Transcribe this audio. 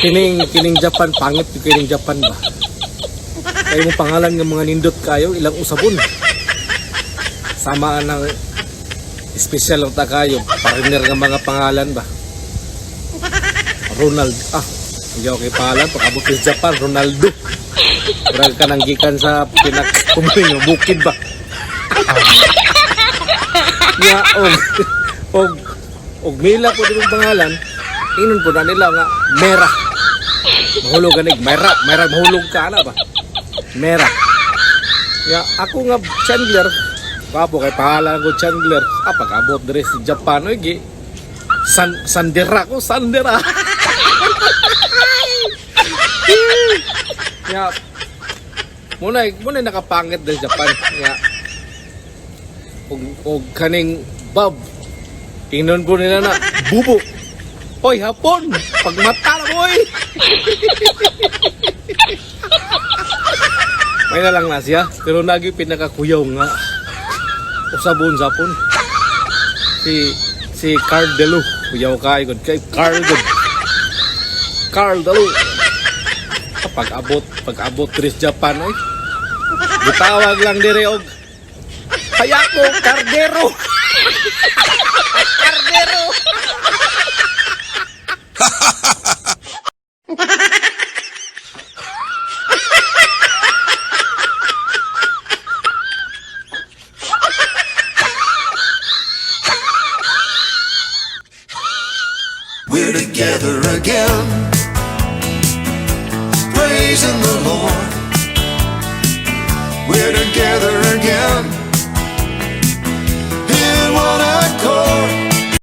Kining Japan, pangit yung kining Japan ba. Kay mo pangalan ng mga nindot kayo, ilang usabon. Sama ng espesyal lang ta kayo, pariner nga mga pangalan ba. Ronald, hindi okay pangalan, pag-abot sa Japan, Ronaldo. Murag ka nang gikan sa pinak nga bukid ba. Nga og Mila po din pangalan, inon po na nila nga Mera. Mahulog ganig Mera, Mera mahulog ka na ba? Mera. Ya, ako nga Chandler, gwapo kay pangalan ko Chandler. Pag-abot diri sa Japan oy gi Sandera ko, Sandera. Ya, muna nakapangit diri sa Japan. Ya, og kaning Bob, tingnan po nila na bubo. Hoy, hapon! Pagmata na, boy! May na lang na siya. Pero nagi pinakakuyaw nga. Usabon sapon. Si Carl Delu. Kuyaw ka, good kay Carl good. Carl Delu. Pag abot Chris Japan oy. Gitawag lang dire og Hayako Cardero. Cardero. We're together again, praising the Lord. We're together.